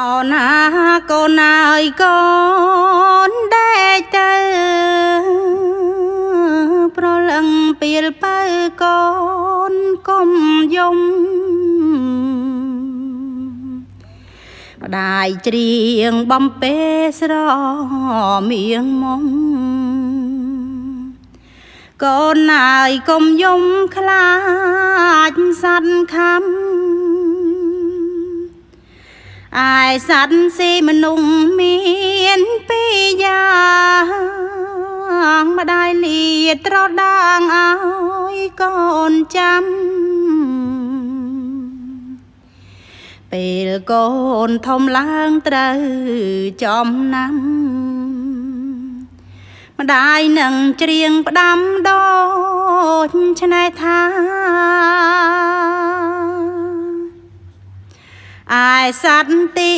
អូណាកូនអើយកូនដេកទៅប្រលឹងពីលពៅកូនកុំយំម្ដាយច្រៀងបំពេស្រមៀងមុំកូនអើយកុំយំខ្លាចសត្វខំ ឯសត្វស៊ីមនុស្សមានពីរយ៉ាងម្ដាយលាត្រដាងឲ្យកូនចាំពេលកូនធំឡើងត្រូវចំណាំម្ដាយនឹងច្រៀងផ្ដាំដូចឆ្នេះថា ឯសត្វទី